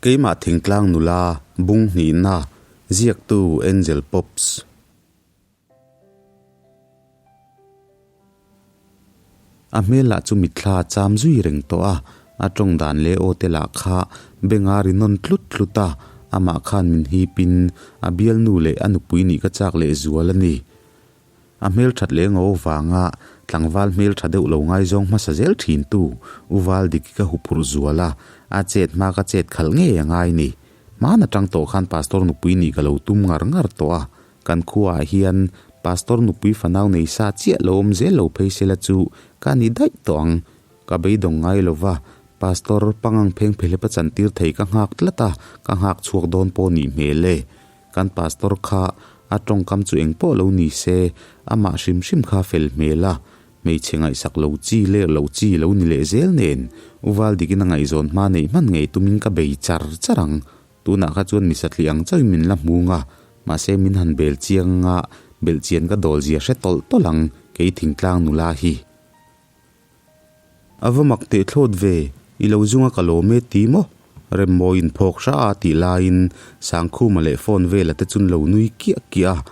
Keimah thingtlang nula bung hnihna ziaktu Angel Pops. A hmel lah chu mitthla a cham zui reng tawh a, a tawng dan leh aw te lah kha benga ri nawn tlut tlut a, amah khan min hipin a bialnu leh a nupui nih ka chak leh zual a ni. A hmel that leh ngo vanga tlangval hmel tha deuh lo ngaizawng hmasa zel thin tu U Valdiki ka huphurh zual a, a chet hma ka chet khalh ngei a ngai ni. Hmaan atang tawh khan Pastor nupui nih ka lo tum ngar ngar tawh a, kan khuaah hian Pastor nupui fanau nei sa chiah lo awm zel lo phei sela chu ka ni daih tawh ang. Ka beidawng ngai lova, Pastor pangang pheng phehlepa chantir thei ka nghak tlat a, ka nghak chhuak dawn pawh nih hmel e. Kan pastor kha a tawngkam chu engpawh lo ni se, amah hrim hrim kha fel hmel a, hmeichhe ngaihsak lo chi leh lo chi lo ni leh zel nen, U Valdikin a ngaihzawn hma neih hman ngei tumin ka bei char char ang. Tunah kha chuan mi satliah ang chauhin min la hmung a, mahse min han bel chiang a, belhchian ka dawl zia hre tawlh tawlh ang, kei thingtlang nula hi. A va mak teh thlawt ve, i lo zunga ka lawm e ti maw? Remmawi inphawk hra a tih laiin Sangkhuma leh phone vela te chun lo nui kiah kiah a,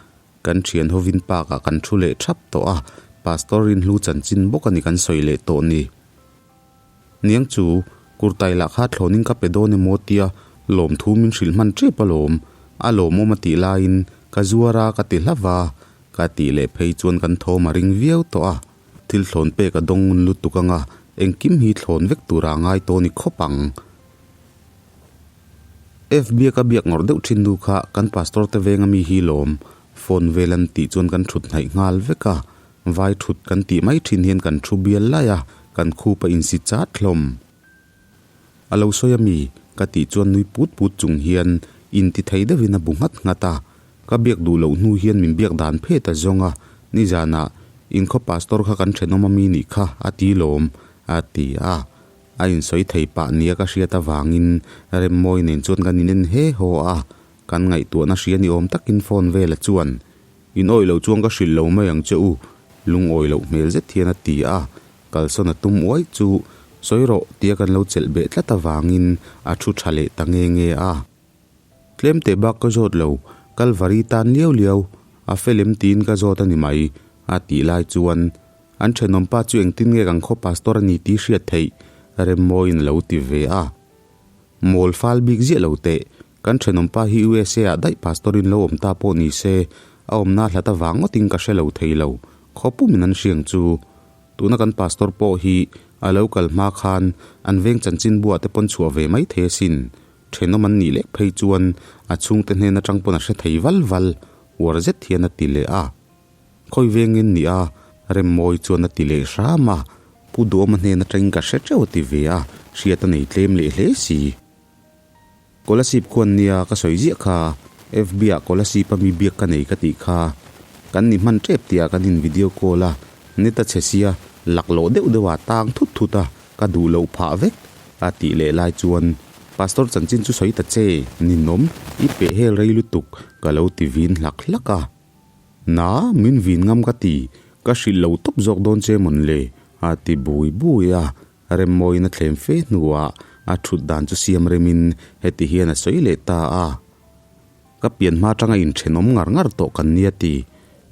kan thian hovin park ah kan thu leh thap tawh a, Pastor Rinhlu chanchin bawk a ni kan sawi leh tawh ni. Niang chu, kurtai lah kha thlawnin ka pe dawn emaw tia lawmthu min hrilh hman tep alawm, a lawmawm a tih laiin ka zuar a ka ti hlauh va, ka tih leh phei chuan kan thawm a ring viau tawh a. Thil thlawn pek a dawng ngun lutuk anga engkim hi thlawn vek tura ngai tawh ni khawp ang. FB a ka biak ngawrh deuh thin nu kha kan pastor te venga mi hi lawm phone vel an tih chuan kan thut hnaih nghal vek a, vai thut kan tih mai thin hian kan thu bial lai a, kan khup a insi chat hlawm. A lo sawi a mi? Ka tih chuan nui put put chung hian inti thei deuhin a bu nghat nghat a. Ka biak duh loh hnu hian min biak dan phet a zawng a, nizanah inkhaw pastor kha kan thenawm a mi nih kha a ti lawm a ti a. A insawi thei pah nia ka hriat avangin Remmawi nen chuan kan inen he haw a, kan ngaihtuahna hria ni awm takin phone vela chuan In awih loh chuan ka hrilh lo mai ang che u, lungawi loh hmel zet hian a ti a. Kalsawn a tum uai chu sawi rawh tia kan lo chelh beh tlat avangin a thu tha leh ta nge nge a. Tlem teh bak ka zawt lo, Kalvari tan liau liau, a fel em tiin ka zawt a ni mai, a tih lai chuan an thenawmpa chu engtin nge kan khaw pastor a ni tih hriat theih Remmawiin a lo ti ve a. Mawl fal bik ziah lo teh, kan thenawmpa hi USA ah daih pastor in lo awm ta pawh ni se, a awmna hlat avang ngawtin ka hre lo thei lo, khaw pumin an hriang chu. Tuna kan pastor pawh hi a lo kal hma khan an veng chanchin buah te pawn chhuah ve mai thei asin. Thenawm an nih lek phei chuan a chhungte hnen atang pawn a hre thei val val, uar zet hian a ti leh a. Khawi vengin ni a, Remmawi chuan a ti leh hram a, Pu Duama hnen atangin ka hre teuh a ti ve a, hriat a nei tlem leh hle si. Kolasib khuan nia ka sawi ziah kha, FB ah Kolasib a mi biak ka nei ka tih kha. Kan ni hman tep tih ah kan in video call a, net a chhe sia, laklawh deuh deuh ah tang thut thut a, ka duh loh phah vek a tih leh lai chuan Pastor chanchin chu sawi ta che, ninawm, i peh hel rei lutuk ka lo ti vin hlak hlak a. Na, min vin ngam ka ti, ka hrilh lo tawp zawk dawn che mawn le a ti bui bui a. Remmawiin a thlem fe hnuah a thut dan chu siam remin heti hian a sawi leh ta a. Ka pian hma atanga inthenawm ngar ngar tawh kan nia ti.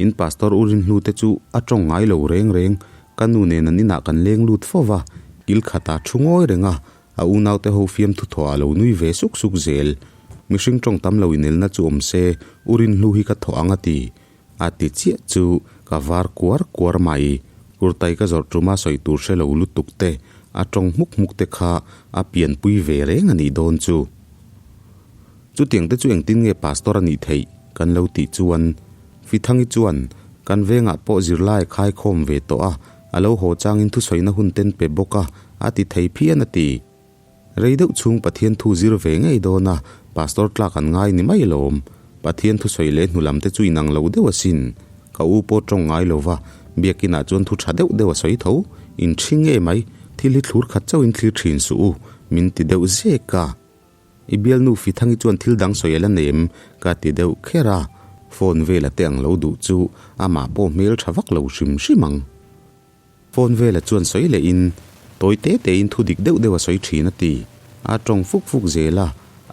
In pastor u Rinhlu te chu a tawng ngai lo reng reng. Ka nu nen an inah kan leng lut fo va, kil khat a thu ngawi reng a, a unaute ho fiamthu thawh a lo nui ve suk suk zel. Mihring tawng tam lo inelna chu awm se, u Rinhlu hi ka thawh ang a ti. A ti chiah chu ka var kuar kuar mai. Kurtai ka zawrh tuma sawi tur hre lo lutuk te, a tawng hmuk hmuk te kha a pianpui ve reng a nih dawn chu. Chutiang te chu engtin nge pastor a nih theih kan lo tih chuan Fithangi chuan kan vengah pawh zirlai a khaikhawm ve tawh a, a lo haw changin thusawina hun ten pe bawk a, a ti thei phian a ti. Rei deuh chhung Pathian thu zir ve ngei dawn a, pastor tlak an ngai ni mai lawm. Pathian thusawi leh hnu lam te chu inang lo deuh asin. Ka u pawh tawng ngai lo va, biakinah chuan thu tha deuh deuh a sawi tho. In ṭhing ngei mai, thil hi thlur khat chauhin thlir ṭhin suh u, min ti deuh zek a. I bialnu Fithangi chuan thil dang sawi a la nei em? ka ti deuh kher a, phone vela te ang lo duh chu amah pawh hmel tha vak lo hrim hrim ang. Phone vela chuan sawi leh in tawi te te in thu dik deuh deuh a sawi thin a ti. A tawng fuk fuk zel a,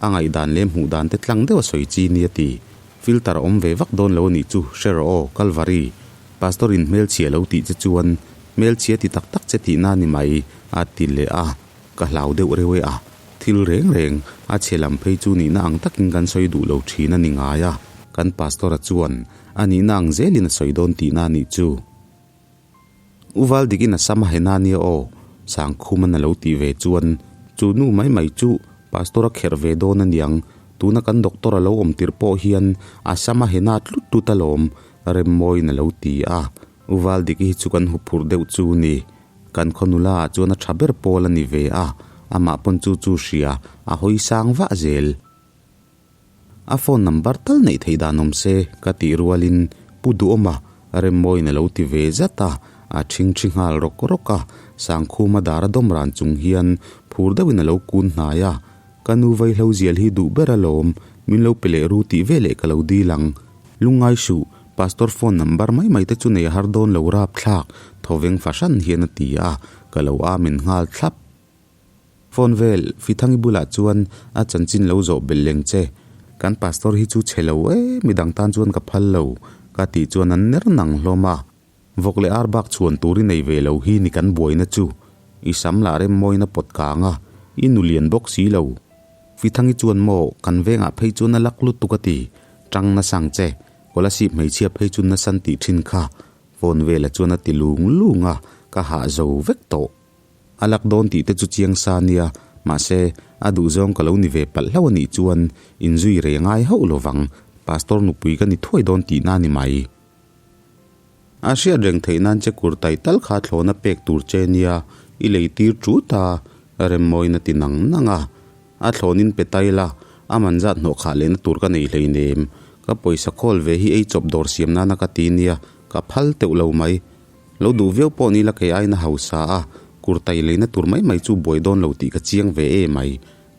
A ngaihdan leh hmuh dan te tlang deuh a sawi chi nia ti. Filter a awm ve vak dawn lo a nih chu, hre rawh aw, Kalvari. Pastor in hmelchhia lo tih che chuan hmelchhia ti tak tak che tihna a ni mai, a ti leh a. Ka hlau deuh reuh e a, thil reng reng a chhe lam phei chu nihna ang takin kan sawi duh lo thin a ni ngai a, kan pastor-a chuan a nihna ang zelin a sawi dawn tihna a nih chu. U Valdikin a sam a hena nia aw, Sangkhuman a lo tih ve chuan chu nu mai mai chu pastor a kherh ve dawn a niang, tuna kan doctor a lo awm tirh pawh hian a sam a hena tlut tlut alawm, Remmawiin a lo ti a, U Valdiki hi chu kan huphurh deuh chu ni. Kan khaw nula ah chuan a tha ber pawl a ni ve a, amah pawn chu chu hria, a hawi sang vah zel. A phone number tal neih theih dan awm se ka tih rualin Pu Duhawma Remmawiin a lo ti ve zat a, a ṭhingṭhi nghal rawk rawk a, Sangkhuma dar a dawm ran chung hian phur deuhin a lo kun hnai a, Ka nu vaihlo zial hi duh ber alawm, min lo pe leh ru tih veleh ka lo dil ang. Lungngai suh, Pastor phone number mai mai te chu nei a har dawn lo rapthlak, thawveng fahran hian a ti a, ka lo amen nghal thlap. Phone vel, Fithangi bulah chuan a chanchin lo zawh belh leng che. Kan pastor hi chu chhe lo e, midang tan chuan ka phal lo, ka tih chuan an ner nang hlawm a. Vawk leh ar bak chhuan tur i nei ve lo hi ni kan buaina chu. I sam lah rem mawina pawt kang a, i nu lian bawk si lo. Fithangi chuan maw kan vengah phei chuan a lak lutuk a ti, tang nasang che, Kolasib hmeichhia phei chu nasan tih thin kha, phone velah chuan a ti lung lung a, ka hah zo vek tawh. A lak dawn tih te chu chiang sa nia, mahse, a duhzawng ka lo ni ve palh hlauh a nih chuan inzui rei ngai hauh lovang, Pastor nupui ka ni thuai dawn tihna a ni mai. A hriat reng theih nan che kur tai tal kha thlawna pek tur che nia i lei tir tut a, Remmawiin a ti nang nang a. A thlawnin pe tai la, a man zat hnawh khah lehna tur ka nei hleinem. Ka pawisa khawl ve hi ei chawp dawr siam nana ka ti nia, ka phal teuh lo mai. Lo duh viau pawh ni la kei aiin a hausa a, kur tai leina tur mai mai chu buai dawn lo tih ka chiang ve e mai,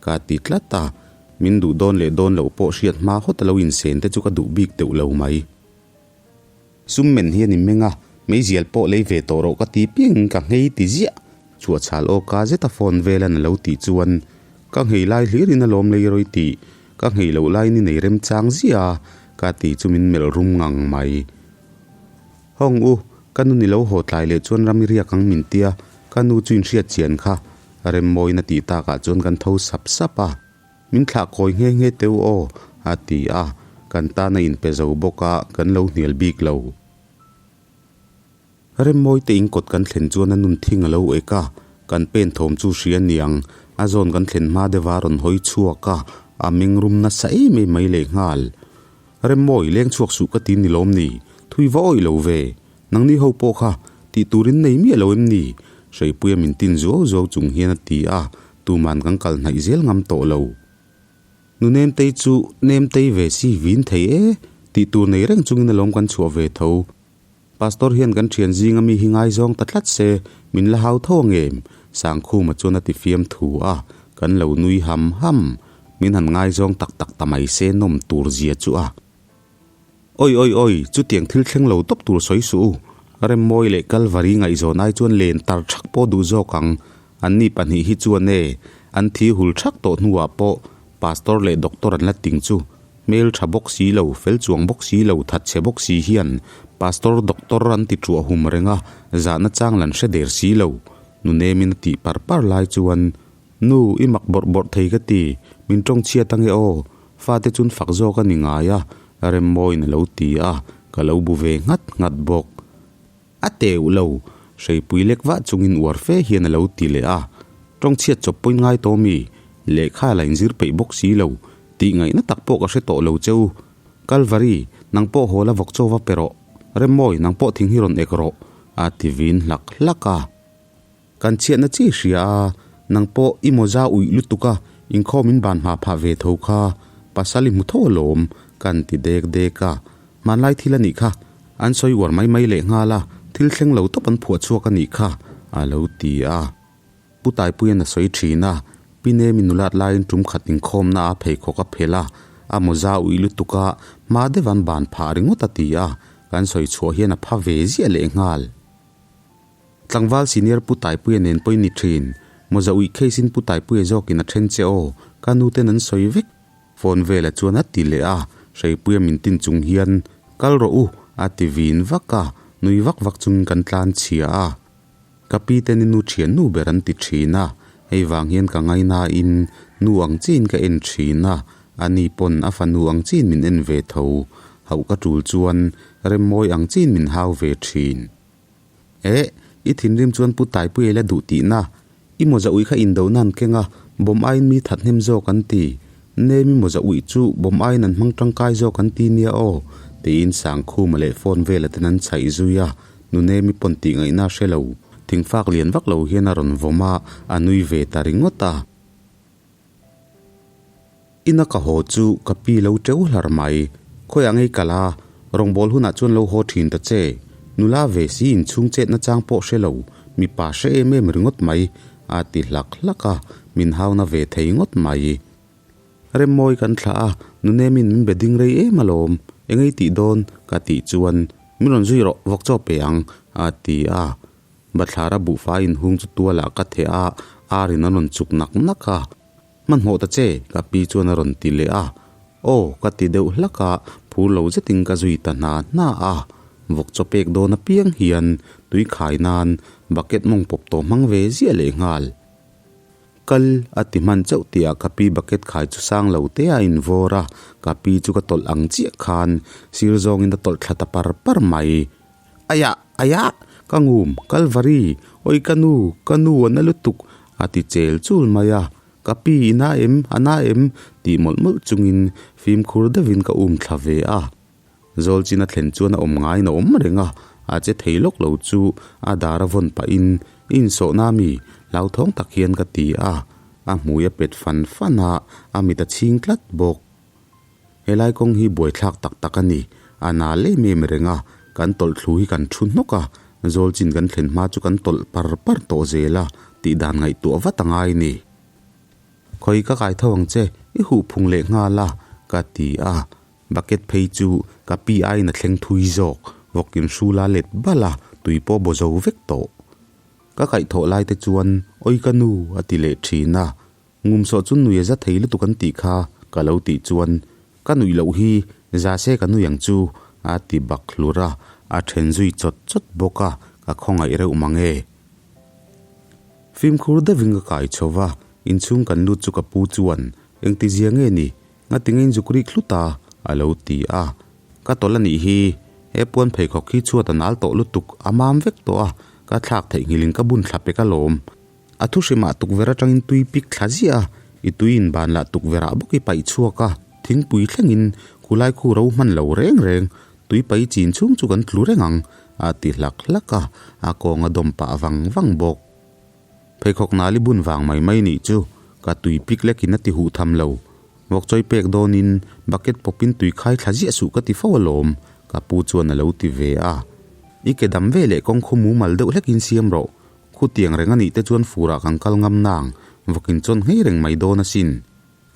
ka ti tlat a. Min duh dawn leh dawn loh pawh hriat hma hawt a lo insen te chu ka duh bik teuh lo mai. Sum men hian i meng a, meizial pawh lei ve tawh rawh ka ti piangin ka nghei ti ziah. Chhuahchhal aw ka zeta phone velan a lo tih chuan ka nghei lai hlirin a lawm lei rawi tih ka nghei loh laiin i nei remchang ziah a ka ti chu min melh rum ngang mai. Hawng u, ka nu ni lo haw tlai leh chuan ram i riak ang min tia, ka nu chu inhriat chian kha Remmawin a tih takah chuan kan tho sap sap a. Min thlah kawi nghe nghe teu aw, a ti a, kan tan a inpe zo bawk a, kan lo hnial bik lo. Remmawi te in kawt kan thlen chuan a nun thing a lo ek a, kan pen thawm chu hria niang, a zawn kan thlen hma deuh a rawn hawi chhuak a, a meng rum nasa em em mai lehnghal. Remmawi, leng chhuak suh ka ti ni lawm ni, thui va awih lo ve, nangni ho pawh kha tih turin nei miah lo em ni? Hreipuia min tin zuau zuau chung hian a ti a, Tuman kan kal hnaih zel ngam tawh lo. Nu Nemtei chu Nemtei ve si vin thei e, tih tur nei reng chungin alawm kan chhuah ve tho. Pastor hian kan thian zinga mi hi ngaizawng ta tlat se, min la hau tho angem? Sangkhuma chuan a ti fiam thu a, kan lo nui ham ham. Min han ngaizawng tak tak ta mai se nawm tur zia chu a. Oi oi oi, chutiang thil thleng lo tawp tur sawi suh u. Remmawi leh Kalvari ngaihzawn ai chuan len tar thak pawh duh zawk ang. Anni pahnih hi chuan e, an thi hul thak tawh hnuah pawh Pastor leh Doctor an la ting chu. Hmel tha bawk si lo, fel chuang bawk si lo, thatchhe bawk si hian Pastor Doctor an ti thuah hum reng a, zahna chang lan hre der si lo. Nunemin a tih par par lai chuan Nu, i mak bawrh bawrh thei ka ti, min tawng chhiat ange aw, fate chun fak zawk a ni ngai a, Remmawiin a lo ti a, ka lo bu ve nghat nghat bawk. A teuh lo, hreipui lek vah chungin uar fe hian a lo ti leh a, tawng chhiat chawp pawhin ngai tawh mi, lehkha la inzir peih bawk si lo, tih ngaihna tak pawh ka hre tawh lo che u. Kalvari, nang pawh haw la vawk chaw va pe rawh, Remmawi, nang pawh thing hi rawn ek rawh, a ti vin hlak hlak a. Kan chhiatna chi hria a, nang pawh i mawza uih lutuk a, inkhawm in ban hma phah ve tho kha, pasal i hmu tho alawm, kan ti dek dek a. Hmanlai thil a nih kha, an sawi uar mai mai leh nghal a, thil thleng lo tawp an phuah chhuak a nih kha, a lo ti a. Pu Taipuia'n a sawi thin a, Pi Nemi nulat laiin tum khat inkhawmna a pheikhawk a phelh a, a mawza uih lutuk a, hma deuh an ban phah ringawt a ti a, kan sawi chhuah hian a pha ve ziah leh nghal. Tlangval senior Pu Taipuia nen pawhin ni thin. Mawza uih case in Pu Taipuia zawkin a then che aw, ka nu ten an sawi vek. Fawnvela chuan a ti leh a, Hreipuia min tin chung hian, Kal rawh u, a ti vin vak a, nui vak vak chungin kan tlan chhia a. Ka pi te ni nu thian nu ber an ti thin a, hei vang hian ka ngainain nu ang chiin ka en thin a, ani pawn a fanu ang chiin min en ve tho, hauh ka tul chuan remmawi ang chiin min hau ve thin. Eh, i thinrim chuan Pu Taipuia la duh tihna, i mawza ui kha indohna an keng a, bawm aiin mi that hnem zawk an ti. Nemi mawza uih chu bawm aiin an hmang tangkai zawk an ti nia aw, tiin Sangkhuma leh phone vela ten an chhaih zui a, Nu Nemi pawn tih ngaihna a hre lo. Thingfak lian vak lo hian a rawn vawm a, a nui ve ta ringawt a. Ina ka haw chu ka pi lo teuh hlar mai. Khawiah ngei kal a, rawngbâwl hunah chuan lo haw ṭhin ta che. Nula ve si inchhung chetna chang pawh hre lo, mipa hre em em ringawt mai, a ti hlak hlak a, min hauna ve thei ngawt mai. Remmawi kan thlah a, Nunemin min be ding rei em alawm, eng ei tih dawn? ka tih chuan, Min rawn zui rawh, vawk chaw pe ang, a ti a. Bathlara buhfai inhung chu tualah ka theh a, ar in a rawn chuk nak nak a. Hmanhmawh ta che, ka pi chuan a rawn ti leh a. Aw, ka ti deuh hlak a, phur lo zetin ka zui ta hna hna a. Vawk chaw pek dawn apiang hian tui khai nan bucket mawng pawp tawh hmang ve ziah leh nghal. Kal a ti hman chauh tih ah ka pi bucket khai chu sang lo te a invawr a, ka pi chu ka tawlh ang chiah khan sir zawngin a tawlh thla ta par par mai. Aiah! Aiah! Ka ngum! Kalvari! Awi ka nu! Ka nu a na lutuk! a ti chel chul mai a. Ka pi i na em? A na em? tih mawlh mawlh chungin fimkhur deuhin ka um thla ve a. Zawlchin a thlen chuan a awm ngaiin a awm reng a, a che thei lawk lo chu a dar a vawn pahin i insawhna mi hlauthawng tak hian ka ti a. A hmui a pet fan fan a, a mit a chhing tlat bawk. Helai kawng hi buaithlak tak tak a ni. A nal em em reng a, kan tawlh thlu hi kan thu hnawk a, zawlchin kan thlen hma chu kan tawlh par par tawh zel a, tih dan ngaihtuah vat a ngai ni. Khawi ka kai tho ang che, i huh phung leh nghal a, ka ti a. Bucket phei chu ka pi aiin a thleng thui zawk, vawkin hrul a let bal a, tui pawh baw zo vek tawh. Ka kaihthawh lai te chuan, Awi ka nu, a ti leh thin a. Ngumsawh chu nui a za thei lutuk an tih kha ka lo tih chuan ka nuih loh hi za se ka nui ang chu a ti bak hlur a, a then zui chawt chawt bawk a, ka khawngaih reuh mang e. Fimkhur deuhin ka kai chho va, inchhung kan lut chu ka pu chuan engtizia nge ni, ngatinge in zuk rik hlut a? a lo ti a, ka tawlh a nih hi, he puan pheikhawk hi chhuat a nal tawh lutuk, a mam vek tawh a, ka thlak theihnghilhin ka bun thla pek alawm. A thu hrimah tukverh atangin tui pik thla ziah a, i tui in ban lah tukverh ah bawk i paih chhuak a, thingpui thlengin khulai khu ro hman lo reng reng, tui paih chin chhung chu kan tlu reng ang, a ti hlak hlak a, a kawng a dawm pah vang vang bawk. Pheikhawk nal i bun vang mai mai nih chu, ka tui pik lekin a ti huh tham lo. Vawkchawi pek dawnin bucket pawpin tui khai thla ziah suh ka ti fo alawm, ka pu chuan a lo ti ve a. I ke dam ve leh kawng khu mumal deuh hlekin siam rawh, Khutiang reng a nih te chuan furah kan kal ngam nang, vawkin chuan nghei reng mai dawn asin.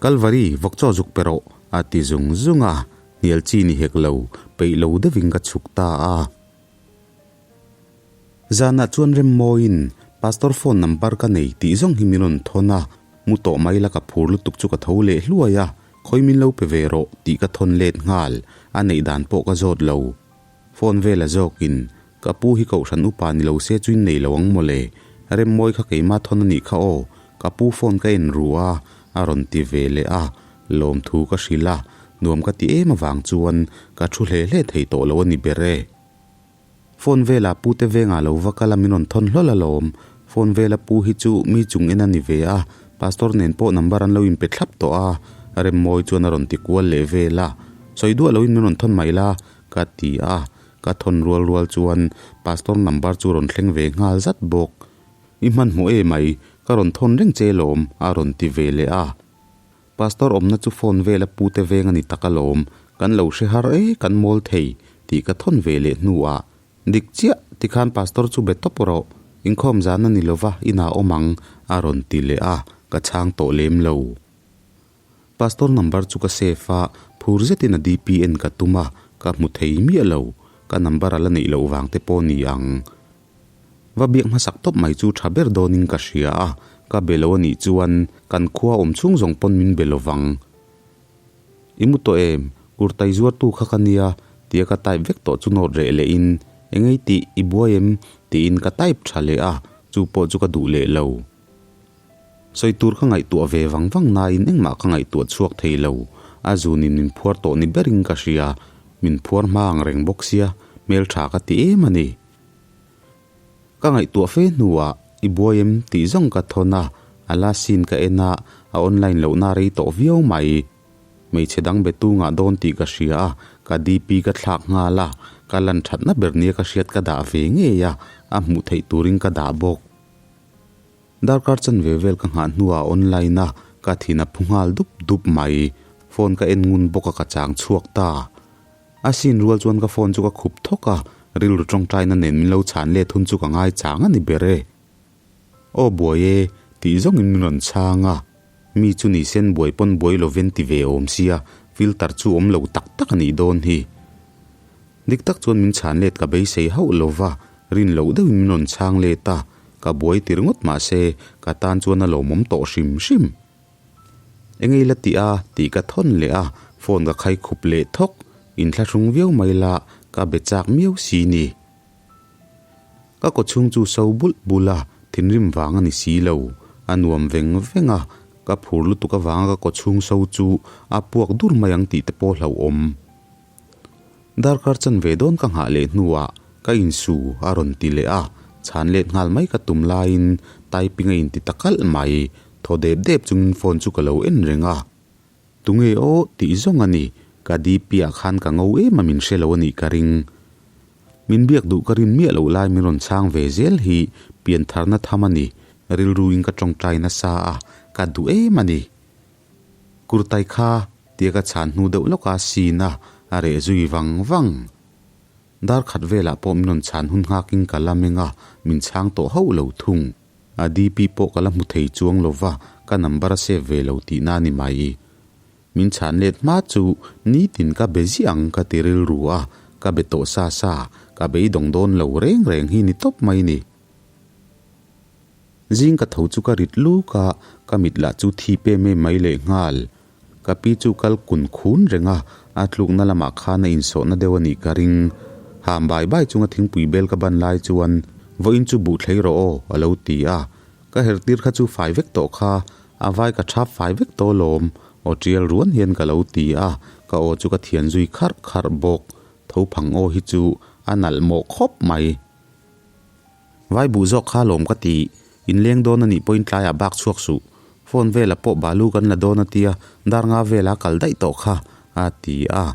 Kalvari, vawk chaw zuk pe rawh, a ti zung zung a, hnial chi ni hek lo, peih lo deuhin ka chhuk ta a. Zanah chuan Remmawiin Pastor phone number ka nei tih zawng hi min rawn thawn a, mu tawh mai la ka phur lutuk chu ka tho leh hluai a, khawi min lo pe ve rawh tih ka thawn let nghal, a neih dan pawh ka zawt lo. Phone vela zawkin Ka pu hi kohhran upa ni lo se chuin nei lo ang mawle. Remmawi kha keima thawn a nih kha aw. Ka pu phone ka en ru a, a rawn ti ve leh a. Lawmthu ka hrilh a, nuam ka ti em avang chuan ka thu hle hle thei tawh lo a ni ber e. Phone vela pu te vengah lo va kal a min rawn thawn hlawl alawm. Phone vela pu hi chu mi chung en a ni ve a, pastor nen pawh number an lo inpe thlap tawh a, Remmawi chuan a rawn ti kual leh vel a. Sawi duah loin min rawn thawn mai la, ka ti a. Ka thawn rual rual chuan pastor number chu rawn thleng ve nghal zat bawk. I hmanhmawh e mai, ka rawn thawn reng che lawm, a rawn ti ve leh a. Pastor awmna chu phone vela pute veng a ni tak alawm, kan lo hre har e, kan mawl thei, tih ka thawn ve leh hnuah, Dik chiah, tikhan pastor chu be tawp rawh, inkhawm zan a ni lova, inah awm ang, a rawn ti leh a, ka chhang tawh lem lo. Pastor number chu ka save a, phur zetin a DP en ka tum a, ka hmu thei miah lo. Ka number a la neih loh vang te pawh ni ang. Va biak hmasak tawp mai chu tha ber dawnin ka hria a, ka be lo a nih chuan kan khua awm chhung zawng pawn min be lo vang. I mu tawh em? Kurtai zuartu kha ka nia, tia ka type vek tawh chu note reh lehin, Engei tih i buai em? tiin ka type tha leh a, chu pawh chu ka duh leh lo. Sawi tur ka ngaihtuah ve vang vang nain engmah ka ngaihtuah chhuak thei lo. A zunin min phuar tawh ni berin ka hria, min phuar hma ang reng bawk sia, hmeltha ka ti em a ni. Ka ngaihtuah fe hnuah i buai em tih zawng ka thawn a, a la scene ka en a, a online lohna rei tawh viau mai. Hmeichhe dang be tu ngah dawn tih ka hria a, ka DP ka thlak nghal a, ka lan thatna ber nia ka hriat ka dah ve ngei a, a hmuh theih turin ka dah bawk. Darkar chanve vel ka nghah hnuah online a, ka thin a phu nghal dup dup mai. Phone ka en ngun bawk a ka chang chhuak ta. A sin rual chuan ka phone chu ka khup thawk a, rilru tawngtaina nen min lo chhan let hun chu ka ngai chang a ni ber e. Aw buai e, tih zawngin min rawn chhang a. Mi chu ni sen buai pawn buai lovin ti ve awm sia, filter chu awm lo tak tak a nih dawn hi. Dik tak chuan min chhan let ka beisei hauh lo va, rin loh deuhin min rawn chhang let a, ka buai tir ngawt mahse ka tan chuan a lawmawm tawh hrim hrim. Engei la tih a tih ka thawn leh a, phone ka khai khup leh thawk, inthlahrung viau mai la ka be chak miau si ni. Ka kawchhung chu so bulh bulh a, thinrim vang a ni si lo. A nuam veng veng a, ka phur lutuk avanga ka kawchhung so chu a puak dur mai ang tih te pawh hlauhawm. Darkar chanve dawn ka nghah leh hnuah ka insu a rawn ti leh a, chhan let nghal mai ka tum laiin typing a inti ta kalh mai. Thaw dep dep chungin phone chu ka lo en reng a. Tunge aw tih zawng a ni, ka DP ah khan ka ngo em a min hre lo a nih ka ring. Min biak duh ka rin miah loh lai min rawn chhang ve zel hi piantharna tham a ni, rilru in ka tawngtai nasa a, ka duh em a ni. Kurtai kha tia ka chhan hnu deuh lawk a scene a, a reh zui vang vang. Dar khat velah pawh min rawn chhan hun nghakin ka la meng a, min chhang tawh hauh lo thung. A DP pawh ka la hmu thei chuang lo va, ka number a save ve lo tihna a ni mai. Min chhan let hma chu nitin ka be ziah ang ka ti rilru a, ka be tawh sa sa, ka beidawng dawn lo reng reng hi ni tawp mai ni. Zing ka tho chu ka rit luk a, ka mit lah chu thi pem em mai leh nghal. Ka pi chu kal kun khun reng a, a tlukna lamah khan a insawhna deuh a nih ka ring. Ham bai bai chunga thingpui bel ka ban lai chuan, Vawiin chu buh thlei rawh aw, a lo ti a. Ka her tir kha chu fai vek tawh kha, a vai ka thap fai vek tawh alawm, aw tial ruan hian ka lo ti a, ka aw chu ka thian zui kharh kharh bawk. Tho phang aw hi chu a nalh mawh khawp mai. Vai buh zawk kha lawm ka ti, inleng dawn a nih pawhin tlaiah bak chhuak suh. Phone vela pawh balu kan la dawn a tia, dar nga vela a kal daih tawh kha, a ti a,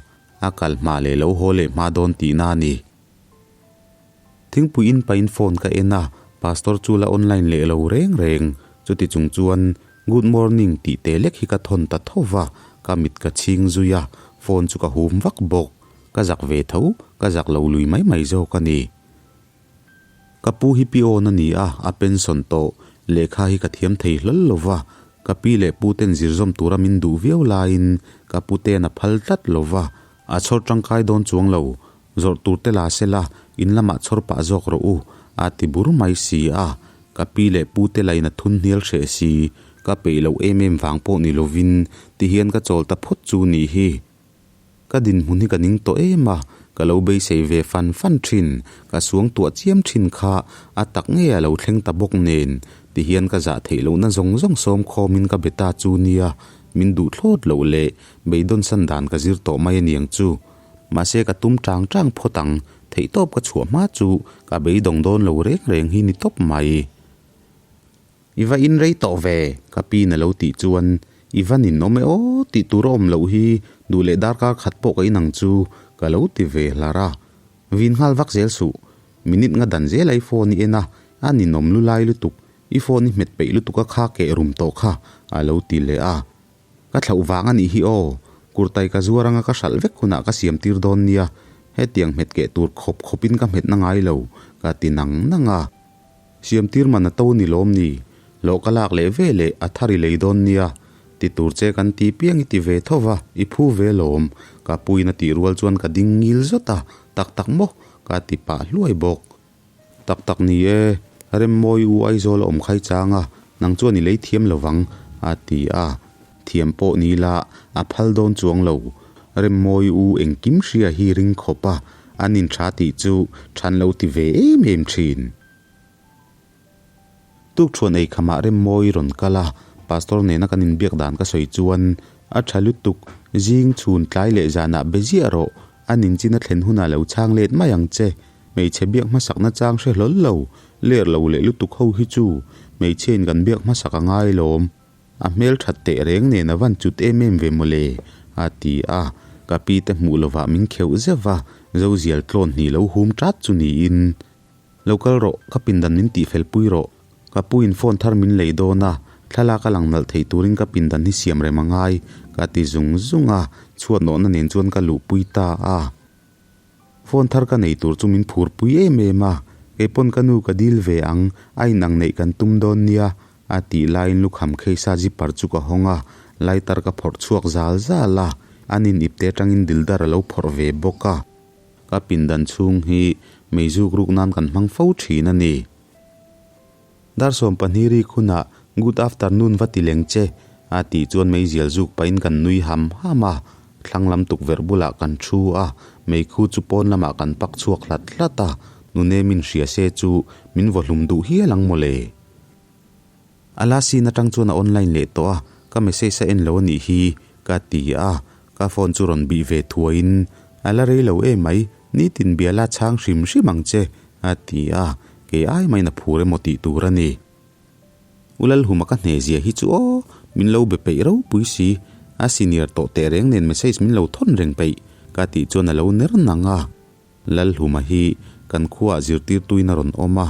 a kal hma leh lo haw leh hma dawn tihna a ni. Thingpui in pahin phone ka en a, Pastor chu la online leh lo reng reng, chuti chung chuan Good morning tih te lek hi ka thawn ta tho va, ka mit ka chhing zui a, phone chu ka hum vak bawk. Ka zak ve tho, ka zak lo lui mai mai zawk a ni. Ka pu hi pi awn a ni a, a pension tawh. Lehkha hi ka thiam thei hlawl lo va, ka pi leh pu ten zir zawm tura min duh viau laiin ka pu ten a phal tlat lo va, a chhawr tangkai dawn chuang lo. Zawrh tur te la se la, in lamah chhawr pah zawk rawh u, a ti bur mai si a. Ka pi leh pu te lain a thun hnial hreh si, ka peih loh em em vang pawh ni lovin tihian ka chawl ta phawt chu nih hi. Ka dinhmun hi ka ning tawh em a, ka lo beisei ve fan fan thin, ka suang tuah chiam thin kha a tak ngei a lo thleng ta bawk nen, tihian ka zah theih lohna zawng zawng sawm khawmin ka be ta chu nia, min duh thlawt loh leh beidawnsan dan ka zir tawh mai aniang chu. Mahse ka tum tang tang phawt ang, theihtawp ka chhuah hma chu ka beidawng dawn lo reng reng hi ni tawp mai. I va in rei tawh ve, ka pi na lo tih chuan i va ninawm e aw tih tur a awm loh hi duh leh darkar khat pawh ka inang chu ka lo ti ve hlar a. Vin nghal vak zel suh, minute nga dan zel a i phone i en a, a ninawm lu lai lutuk, i phone i hmet peih lutuk a kha keh rum tawh kha a lo ti leh a. Ka thlauh vang a nih hi aw, kurtai ka zuar anga ka hralh vek hunah ka siam tir dawn nia, hetiang hmet keh tur khawp khawpin ka hmet na ngai lo ka ti nang nang a. Siam tir man a to ni lawm ni? Hlawh ka lak leh ve leh a thar i lei dawn nia. Ti tur che kan ti piang i ti ve tho va, i phu ve lawm. Ka puin a tih rual chuan ka ding ngil zawt a, tak tak maw? Ka ti pah hluai bawk. Tak tak ni e, Remmawi u Aizawl a awm khai chang a, nang chuan i lei thiam lo vang, a ti a. Thiam pawh ni la, a phal dawn chuang lo. Remmawi u engkim hria hi ring khawp a, an intha tih chu than lo ti ve em em thin. Tukṭhuan ei khamah Remmawi rawn kal a, Pastor nena kan inbiak dan ka sawi chuan, A ṭha lutuk, zing chhun tlai leh zanah be ziah rawh, a ninchin a thlen hunah lo chhang let mai ang che. Hmeichhe biak hmasakna chang hre hlawl lo, ler lo leh lutuk ho hi chu hmeichhiain kan biak hmasak a ngai lawm. A hmel that teh reng nen a van cut em em ve mawle, a ti a, ka pi te hmuh lovah min kheuh zeuh va, Zozial tlawn hnih lo hum tat chu niin. Lo kal rawh, ka pindan min tihfel pui rawh. Ka pu in phone thar min lei dawn a, thlalak a lang nalh thei turin ka pindan hi siam rem a ngai, ka ti zung zung a, chhuat nawhna nen chuan ka luhpui ta a. Phone thar ka nei tur chu min phur pui em em a, keipawn ka nu ka dil ve ang, a inang neih kan tum dawn nia, a tih laiin lukham kheisa zipper chu ka hawng a, lighter ka phawrh chhuak zal zal a, an in ipte atangin dildar a lo phawrh ve bawk a. Ka pindan chhung hi meizuk ruk nan kan hmang fo thin a ni. Dar 12 rik hunah Good afternoon va ti leng che a tih chuan meizial zuk pahin kan nui ham ham a, thlang lam tukverh bulah kan thu a, meikhu chu pawn lamah kan pak chhuak hlat hlat a, nune min hria se chu min vaw hlum duh hial ang mawle. A la scene atang chuan a online leh tawh a, ka message a en lo a nih hi ka ti a, ka phone chu rawn bih ve thuaiin a la rei lo em mai, nitin bia la chhang hrim hrim ang che a ti a, kei ai maiin a phur emaw tih tur a ni. U Lalhuma ka hne zia hi chu aw, min lo be peih ropui si, a senior tawh teh reng nen message min lo thawn reng peih ka tih chuan a lo ner nang a. Lalhluma hi kan khuaah zirtirtuin a rawn awm a,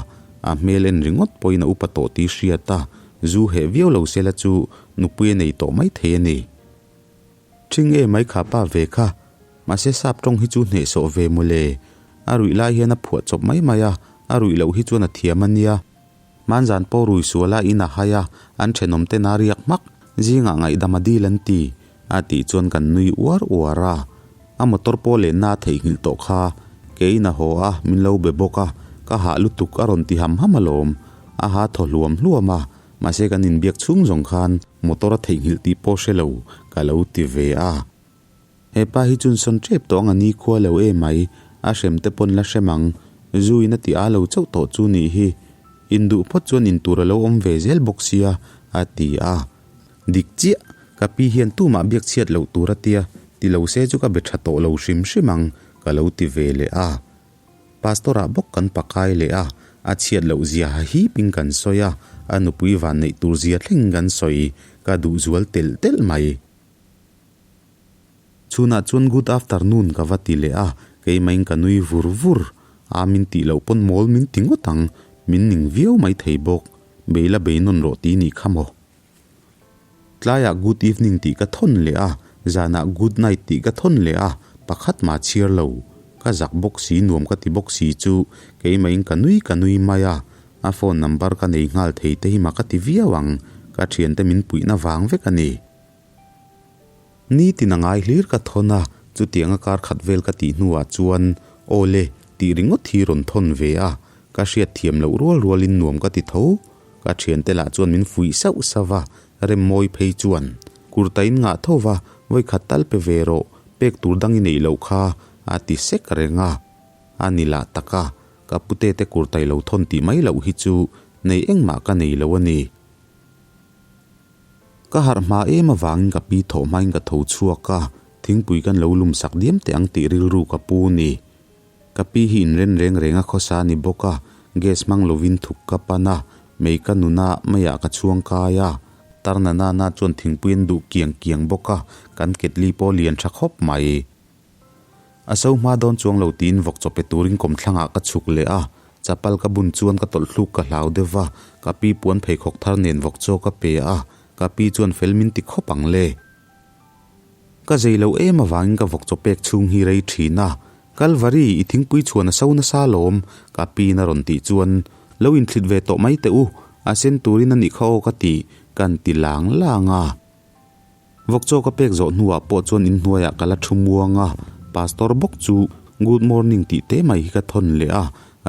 a hmel en ringawt pawhin a upa tawh tih hriat a, zu heh viau lo sela chu nupui a nei tawh mai thei a ni. Ṭhing e mai kha pa ve kha, mahse sap ṭawng hi chu hnehsawh ve mawle, a ruih lai hian a phuah chawp mai mai a, a ruih loh hi chuan a thiam a nia. Hmanzan pawh rui suala in a hai a, an thenawm ten a riak hmak, zingah ngaihdam a dil an ti, a tih chuan kan nui uar uar a. A motor pawh lenna a theihnghilh tawh kha, keiin a haw a, min lo be bawk a, ka hah lutuk a rawn ti ham ham alawm. A ha thaw hluam hluam a, mahse kan inbiak chhung zawng khan motor a theihnghilh tih pawh hre lo ka lo ti ve a. He pa hi chun sawn tep tawh ang a ni khua lo e mai, a hrem te pawn la hrem ang, zu in a ti a lo chauh tawh chu nih hi. Induh phawt chuan intur a lo awm ve zel bawk sia, a ti a. Dik chiah, ka pi hian tumah biak chhiat loh tur a tia, ti lo se chu ka be tha tawh lo hrim hrim ang, ka lo ti ve leh a. Pastor ah bawk kan pakai leh a, a chhiat loh zia ha hipin kan sawi a, a nupui van neih tur zia thleng kan sawi, ka duh zual telh telh mai. Chhunah chuan good afternoon ka va ti leh a, keimahin ka nui vur vur. A min tih loh pawn mawl min ti ngawt ang, min ning viau mai thei bawk. Beila bei nawn rawh ti nih kha maw. Tlaiah good evening tih ka thawn leh a, zanah good night tih ka thawn leh a, pakhat mah chhiar lo. Ka zak bawk si nuam ka ti bawk si chu keimahin ka nui ka nui mai a, a phone number ka nei nghal thei te hi mah ka ti viau ang, ka thiante min puihna vang vek a ni. Nitin a ngai hlir ka thawn a, chutianga kar khat vel ka tih hnuah chuan aw le tih ringawt hi rawn thawn ve a, ka hriat thiam loh rual rualin nuam ka ti tho. Ka thiante lah chuan min fuih sauh sauh va, Remmawi phei chuan, Kurtain ngah tho va, vawikhat tal pe ve rawh, pek tur dang i neih loh kha, a ti sek reng a. A ni lah tak a, ka pute te kurtai lo thawn tih mai loh hi chu nei engmah ka nei lo a ni. Ka harh hma em avangin ka pi thawh hmain ka tho chhuak a, thingpui kan lo lum sak diam teh ang tih rilru ka pu ni. Ka pi hi inren reng reng a khawsa a ni bawk a, gas hmang lovin thuk ka pan a, mei ka nun a, meiah ka chhuang kai a. Tarna nana chuan thingpui an duh kiang kiang bawk a, kan ketli pawh lian tha khawp mai. A so hma dawn chuang lo tiin vawk chaw pe turin kawmthlangah ka chhuk leh a, chapal ka bun chuan ka tawlh hluk ka hlau deuh va, ka pi puan pheikhawk thar nen vawk chaw ka pe a, ka pi chuan fel min ti khawp ang le. Ka zei lo em avangin ka vawk chaw pek chhung hi rei thin a, Kalvari, i thingpui chhuan a so nasa alawm, ka piin a rawn tih chuan, Lo inthlit ve tawh mai teh u, a sen turin a nih kha aw ka ti, kan ti lang lang a. Vawkchaw ka pek zawh hnuah pawh chuan inhnuaiah ka la thu muang a, Pastor bawk chu Good morning tih te mai hi ka thawn leh a,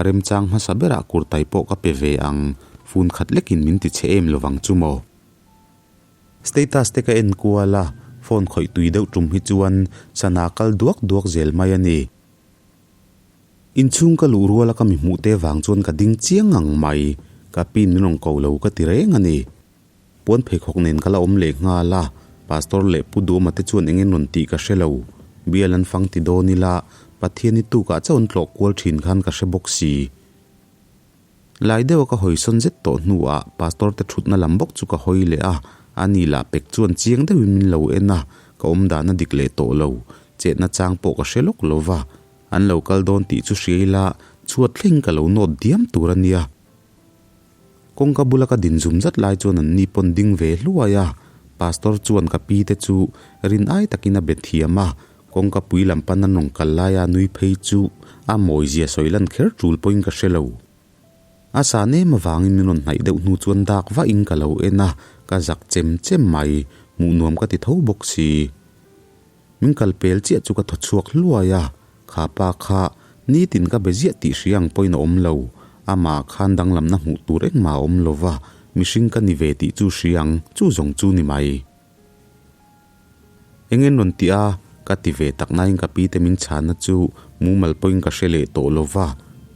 remchang hmasa berah kurtai pawh ka pe ve ang, fun khat lekin min ti che em lovang chu maw. Status te ka en kual a, phone khawih tui deuh tum hi chuan sana kal duak duak zel mai a ni. Inchhung ka luh ruala ka mi hmuh te vang chuan ka ding chiang ngang mai, ka pin min rawn ko lo ka ti reng a ni. Puan pheikhawk nen ka la awm leh nghal a, Pastor leh Pu Duhma te chuan eng en rawn tih ka hre lo. Bial an fang ti dawn ila, Pathian i tukah chauh an tlawh kual thin khan ka hre bawk si. Lai deuha ka hawi sawn zet tawh hnuah Pastor te thutna lam bawk chu ka hawi leh a, ani lah pek chuan chiang deuhin min lo en a, ka awm dan a dik leh tawh lo, chetna chang pawh ka hre lawk lo va. An lo kal dawn tih chu hria ila, chhuat thleng ka lo nawt diam tur a nia. Kawngka bula ka din zum zat lai chuan an ni pawn ding ve hluai a, Pastor chuan ka pi te chu rin ai takin a be thiam a, kawngka pui lam pan an rawn kal laia nui phei chu a mawizia sawi lan kher tul pawhin ka hre lo. A sa nem avangin min rawn hnaih deuh hnu chuan dak vahin ka lo en a, ka zak chem chem mai, hmuh nuam ka ti tho bawk si. Min kal pel chiah chu ka thaw chhuak hluai a, kha pa kha nitin ka be ziah tih hria ang pawhin a awm lo, amah khan danglamna hmuh tur engmah a awm lo va, mihring ka ni ve tih chu hria ang, chu zawng chu ni mai. Eng en rawn tih a, ka ti ve tak nain ka pi te min chhanna chu mumal pawhin ka hre leh tawh lo va,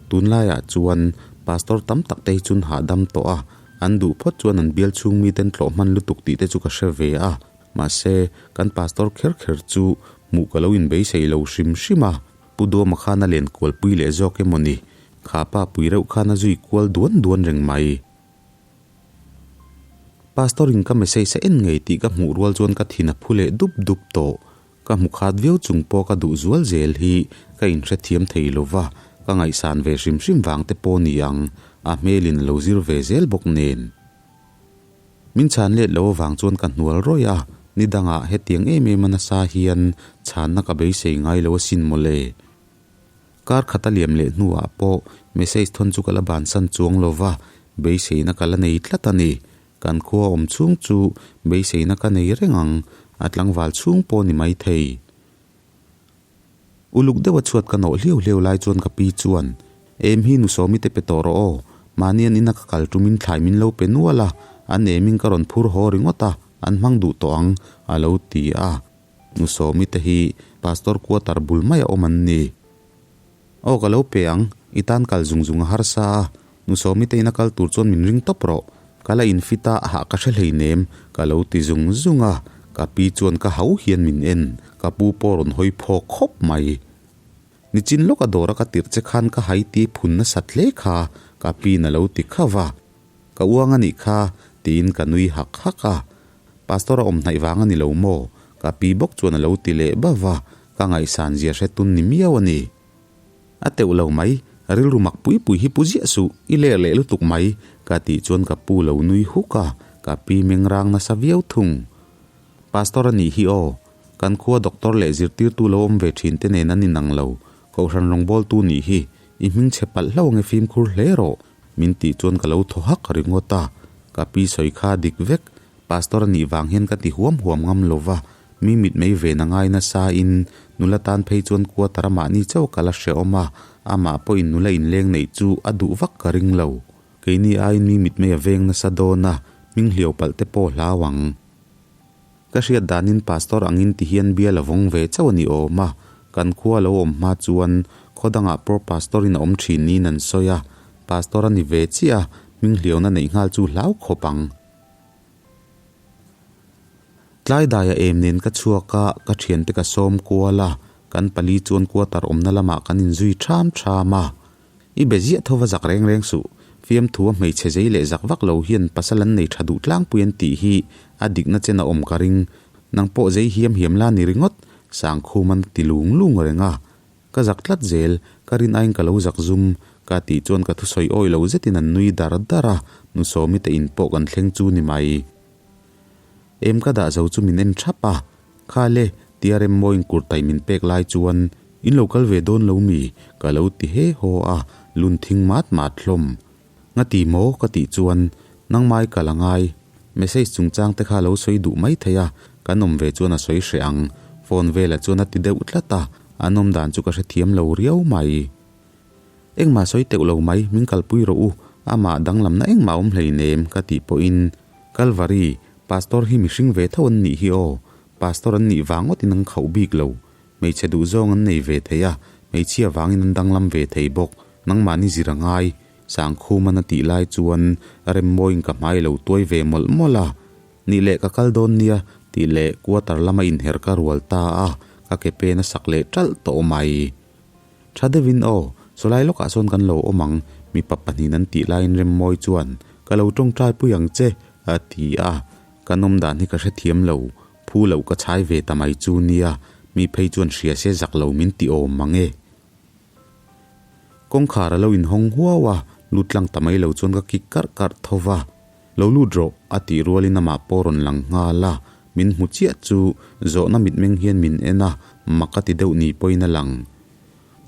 tunlaiah chuan pastor tam tak te hi chun hahdam tawh a, an duh phawt chuan an bial chhung miten tlawh hman lutuk tih te chu ka hre ve a. Mahse, kan pastor kher kher chu hmuh ka lo inbeisei lo hrim hrim a, Pu Duama khan a len kualpui leh zawk emaw ni? Kha pa pui reuh khan a zui kual duan duan reng mai. Pastor in ka message a en ngei tih ka hmuh rual chuan ka thin a phu leh dup dup tawh. Ka hmu khat viau chung pawh ka duh zual zel hi ka inhrethiam thei lo va, ka ngaihsan ve hrim hrim vang te pawh ni ang, a hmelin a lo zir ve zel bawk nen. Min chhan let lo avang chuan ka hnual rawih a, ni dangah hetiang em em a nasa hian chhanna ka beisei ngai lo asin mawle. Kar khat a liam leh hnuah pawh message thawn chu ka la bansan chuang lo va, beiseina ka la nei tlat a ni. Kan khua awm chhung chu beiseina ka nei reng ang, a tlangval chhung pawh ni maithei. Uluk deuha chhuat ka nawh hliau hliau lai chuan ka pi chuan, Em hi nu Sawmi te pe tawh rawh aw, mahni an ina ka kal tumin thlai min lo pe nual a, an emin ka rawn phur haw ringawt a, an hmang duh tawh ang, a lo ti a. Nu Sawmi te hi Pastor quarter bul maia awm an ni. Aw ka lo pe ang, i tan kal zung zung a harsa a, nu Sawmi te ina kal tur chuan min ring tawp rawh, ka la infit a, hah ka hre hleinem, ka lo ti zung zung a, ka pi chuan ka hau hian min en, ka pu pawh rawn hawi phawk khawp mai. Nichin lawka dawra ka tirh che khan ka hai ti phun nasat hle kha, ka piin a lo ti khauh a, ka uang a nih kha, tiin ka nui hak hak a, Pastor a awm hnaih vang a ni lo maw? Ka pi bawk chuan a lo ti leh bauh a, ka ngaihsan zia hre tun ni miau a ni. A teuh lo mai, rilru mak pui pui hi pu ziah suh, i ler leh lutuk mai, ka tih chuan ka pu lo nui huk a, ka pi meng rang nasa viau thung. Pastor a nih hi aw, kan khua doctor leh zirtirtu lo awm ve thin te nen an inang lo, kohhran rawngbawltu nih hi, i hming chhe palh hlauh ange fimkhur hle rawh, min tih chuan ka lo thaw hak ringawt a, ka pi sawi kha dik vek, Pastor a nih vang hian ka ti huam huam ngam lo va, mi mitmei ven a ngai nasa in nula tan phei chuan quarter a mahni chauh ka la hrehawm a, amah pawhin nula inleng neih chu a duh vak ka ring lo. Keini aiin mi mitmei a veng nasa dawn a, hming hliau palh te pawh hlau ang. Ka hriat danin Pastor angin ti hian bial a vawng ve chauh a ni awm a, kan khua lo awm hma chuan khaw dangah pawh Pastor in a awm thin niin an sawi a, Pastor a ni ve chiah a, hming hliauna neih nghal chu hlau khawp ang. Tlai daia em nen ka chhuak a, ka thiante ka sawm kual a, kan pali chuan quarter awmna lamah kan inzui ṭham ṭham a. I be ziah tho va zak reng reng suh, fiamthu a hmeichhe zei leh zak vak lo hian pasal an nei ṭha duh tlangpui an tih hi a dikna chen a awm ka ring, nang pawh zei hiam hiam la ni ringawt, Sangkhum an ti lung lung reng a. Ka zak tlat zel, ka rin aiin ka lo zak zum, ka tih chuan ka thusawi awi lo zetin an nui dar dar a, nu Sawmi te in pawh kan thleng chu ni mai. Em ka dah zo chu min en thap a, Kha le, tia Remmawiin kurtai min pek lai chuan in lo kal ve dawn lo mi? ka lo ti he haw a, lun thing mat mat hlawm. Ngati maw? ka tih chuan nangmai kal a ngai. Message chungchang te kha lo sawi duh mai thei a, kan awm ve chuan a sawi hreh ang. Phone velah chuan a ti deuh tlat a, an awm dan chu ka hrethiam lo riau mai. Engmah sawi teuh lo mai, min kalpui rawh u, amah danglamna engmah awm hleinem ka tih pawhin Kalvari, Pastor hi mihring ve tho an nih hi aw. Pastor an nih vang ngawtin an khauh bik lo. Hmeichhe duhzawng an nei ve thei a, hmeichhia vangin an danglam ve thei bawk. Nangmahni zir a ngai. Sangkhuman a tih lai chuan Remmawiin ka hmai lo tuai ve mawlh mawlh a. Nih leh ka kal dawn nia tih leh quarter lama inherh ka rual ta a, ka ke pen a sak leh ṭalh tawh mai. Ṭha deuhin aw, sawlai lawkah sawn kan lo awm ang, mipa pahnihin an tih laiin Remmawi chuan, Ka lo ṭawngṭai pui ang che, a ti a. Kan awm dan hi ka hrethiam lo, phu loh ka chhai ve ta mai chu nia, mi phei chuan hria se zak lo min ti awm mang e. Kawngkhar a lo inhawng huau a, lut tlang ta mai lo chuan ka kik karh karh tho va. Lo lut rawh, a tih rualin amah pawh rawn lang nghal a, min hmu chiah chu zawhna mitmeng hian min en a, mak a ti deuh ni pawhin a lang.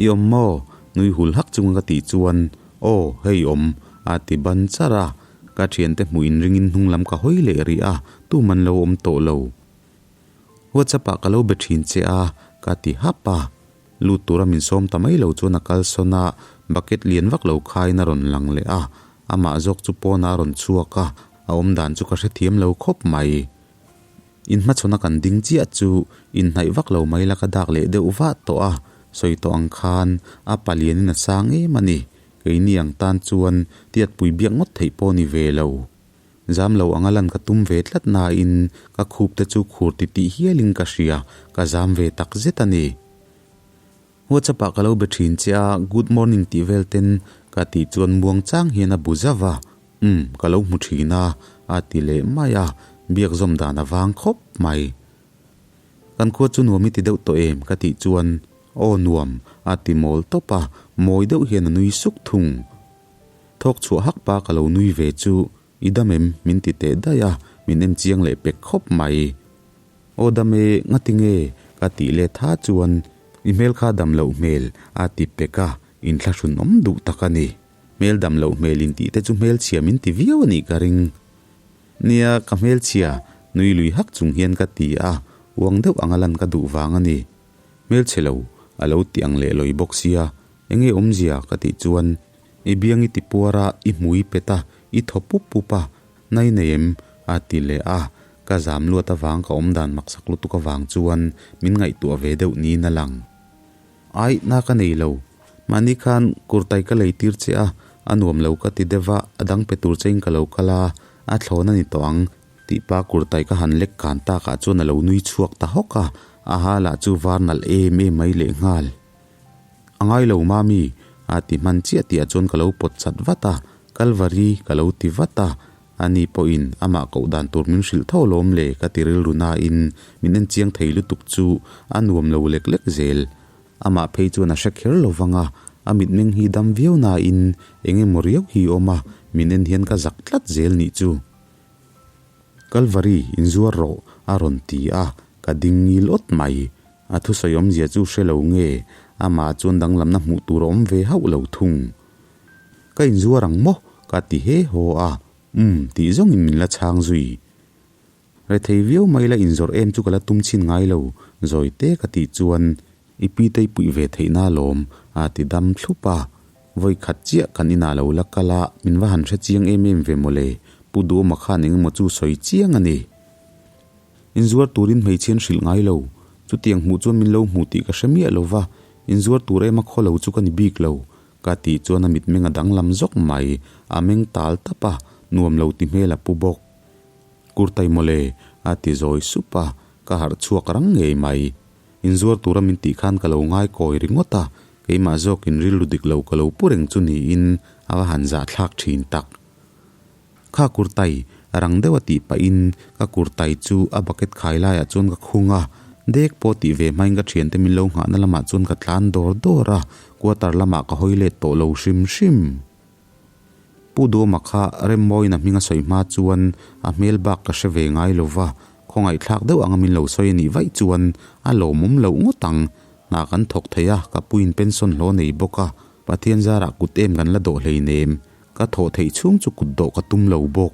I awm maw? Nui hul hak chunga ka tih chuan, Aw, hei awm, a ti ban char a, ka thiante hmuh inringin hnung lam ka hawi leh rih a, tuman lo awm tawh lo. WhatsApp ah ka lo be thin che a, ka ti hap a. Lut tura min sawm ta mai lo chuan a kalsawn a, bucket lian vak lo khaiin a rawn lang leh a, amah zawk chu pawnah a rawn chhuak a, a awmdan chu ka hrethiam lo khawp mai. Inhmachhawn a kan ding chiah chu inhnaih vak lo mai la ka dak leh deuh vah tawh a, sawi tawh ang khan a palianin a sang em a ni, keini ang tan chuan tiatpui biak ngawt theih pawh ni ve lo. Zam lo anga lan ka tum ve tlat nain ka khup te chu khur ti tih hialin ka hria, ka zam ve tak zet a ni. WhatsApp ah ka lo be thin che a, good morning tih vel ten ka tih chuan muang chang hian a bu zauh a, umm ka lo hmu thin a, a ti leh mai a, biak zawm dan a vang khawp mai. Kan khua chu nuam i ti deuh tawh em? ka tih chuan aw nuam a ti mawl tawp a, mawi deuh hian a nui suk thung. Thawk chhuah hak pa ka lo nui ve chu i dam em? min ti teh daih a, min en chiang leh pek khawp mai. Aw dam e, ngati nge? ka tih let tha chuan i hmel kha dam loh hmel a ti pek a, inthlahrun awm duh tak a ni. Hmel dam loh hmel intih te chu hmelchhia min ti viau a nih ka ring. Nia, ka hmelchhia, nui lui hak chung hian ka ti a, uang deuh anga lan ka duh vang a ni. Hmelchhe lo, a lo ti ang leh lawi bawk sia, enge awmzia ka tih chuan, I biang i ti puar a, i hmui pet a, i thaw pup pup a, nai nei em? a ti leh a, ka zam luat avang ka awmdan maksak lutuk avang chuan min ngaihtuah ve deuh niin a lang. Aih, na ka nei lo. Mahni khan kurtai ka lei tir che a, a nuam lo ka ti deuh a, a dang pe tur chein ka lo kal a, a thlawn a ni tawh ang. Tih pa kurtai ka han lek kan takah chuan a lo nui chhuak ta hawk a, a ha lah chu var nalh em em mai lehnghal. A ngai lo mami, a ti hman chiah tihah chuan ka lo pawt chat vat a, Kalvari ka lo ti vat a, ani pawhin amah koh dan tur min hrilh tho alawm le ka ti rilru nain min en chiang thei lutuk chu a nuam lo lek lek zel. Amah phei chuan a hre kher lo vang a, a mitmeng hi dam viau nain eng emaw riau hi awm a, min en hian ka zak tlat zel nih chu. Kalvari, inzuar rawh, a rawn ti a, ka ding ngil awt mai. A thusawi awmzia chu hre lo nge, amah chuan danglamna hmuh tur a awm ve hauh lo thung. Ka inzuar ang maw? ka ti he haw a, umm tih zawngin min la chhang zui. Rethei viau mai la inzawrh em chu ka la tum chhin ngai lo, zawi te ka tih chuan I pi te i puih ve theihna alawm, a ti dam thlup a. Vawi khat chiah kan inah lo la kal a, min va han hre chiang em em ve mawle, Pu Duhawma khan eng emaw chu sawi chiang a ni. Inzuar turin hmeichhian hrilh ngai lo, chutiang hmuh chuan min lo hmu tih ka hre miah lo va, inzuar tur ema khaw lo chu ka ni bik lo, ka tih chuan a mitmeng a danglam zawk mai, a meng tal tap a, nuam lo ti hmel a pu bawk. Kurtai mawle, a ti zawi sup a, ka harh chhuak rang ngei mai. Inzuar tura min tih khan ka lo ngai kawi ringawt a, keimah zawkin rilru dik lo ka lo pu reng chu niin a va han zahthlak thin tak. Kha kurtai, rang deuha tih pahin ka kurtai chu a bucket khai laiah chuan ka khung a, dek pawh tih ve hmain ka thiante min lo nghahna lamah chuan ka tlan dawr dawr a, quarter lamah ka hawi let tawh lo hrim hrim. Pu Duama kha Remmawiin a hming a sawi hma chuan a hmel bak ka hre ve ngai lo va, khawngaihthlak deuh anga min lo sawi a nih vaih chuan a lawmawm loh ngawt ang. Hna kan thawk thei a, ka puiin pension hlawh nei bawk a, Pathian zarah kut em kan la dawh hleinem, ka thawh theih chhung chu kut dawh ka tum lo bawk.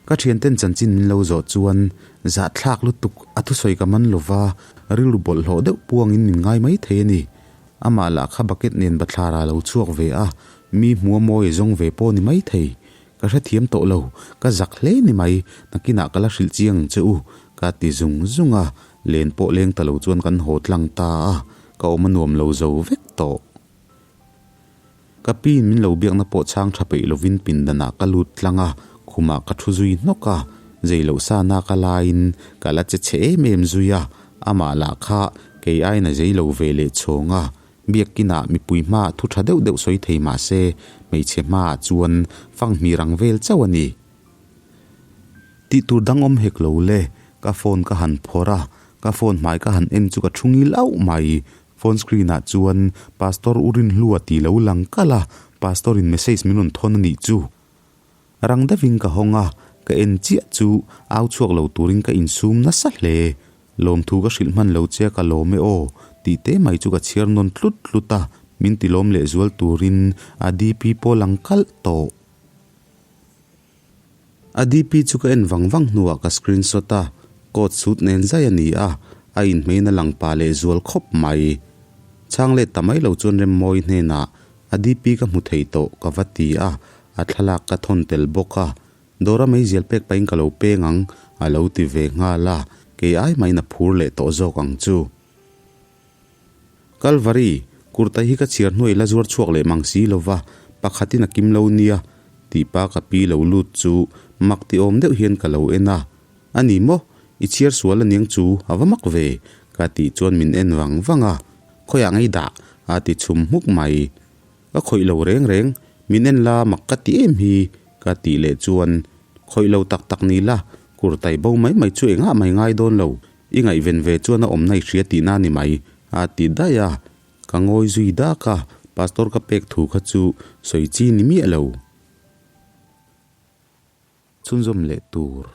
Ka thianten chanchin min lo zawh chuan zahthlak lutuk a thusawi ka man lova, rilru bawlhhlawh deuh puangin min ngai mai thei a ni. Amah lah kha bucket nen bathlar ah lo chhuak ve a, mi hmua mawi a zawng ve pawh ni mai thei. Ka hrethiam tawh lo, ka zak hle ni mai, nakinah ka la hrilh chiang ang che u, ka ti zung zung a, len pawh leng ta lo chuan kan haw tlang ta a, ka awm a nuam lo zo vek tawh. Ka piin min lo biakna pawh chhang tha peih lovin pindanah ka lut tlang a, khumah ka thu zui hnawk a, zei loh sana ka laiin ka la che chhe em em zui a, amah lah kha kei aiin a zei lo ve leh chhawng a, Biakkinah mipui hmaah thu tha deuh deuh sawi thei mah se, hmeichhe hmaah chuan fanghmir ang vel chauh a ni. Tih tur dang awm hek lo le, ka phone ka han phawrh a, ka phone hmai ka han en chu ka thu ngil auh mai. Phone screen ah chuan Pastor U Rinhlua tih lo lang kalh a, Pastor in message min rawn thawn a nih chu. Rang deuhin ka hawng a, ka en chiah chu au chhuak lo turin ka insum nasa hle. Lawmthu ka hrilh hman lo che a ka lawm e aw, tih te mai chu ka chhiar nawn tlut tlut a, min ti lawm leh zual turin a DP pawh lang kalh tawh. A DP chu ka en vang vang hnuah ka screenshot a, coat suit nen zai a ni a, a inhmeina lang pah leh zual khawp mai. Chhang let ta mai lo chuan Remmawi hnenah a DP ka hmu thei tawh ka va ti a, a thlalak ka thawn tel bawk a, Dawra meizial pek pahin ka lo peng ang a lo ti ve nghal a, kei ai mahin a phur leh tawh zawk ang chu. Kalvari, kurtai hi ka chhiar hnuai la zuar chhuak leh mang si lo va, pakhatin a kim lo nia, tih pa ka pi lo lut chu mak ti awm deuh hian ka lo en a. A ni maw? I chhiar sual aniang chu a va mak ve, ka tih chuan min en vang vang a, khawiah ngei dah? a ti chhum hmuk mai. Ka khawih lo reng reng, min en la mak ka ti em hi, ka tih leh chuan khawih lo tak tak ni la, kurtai bo mai mai chu engah mai ngai dawn lo, I ngaihven ve chuan a awmna i hria tihna a ni mai, a ti daih a. Ka ngawi zui dak a, Pastor ka pek thu kha chu sawi chi ni miah lo. Chhunzawm leh tur.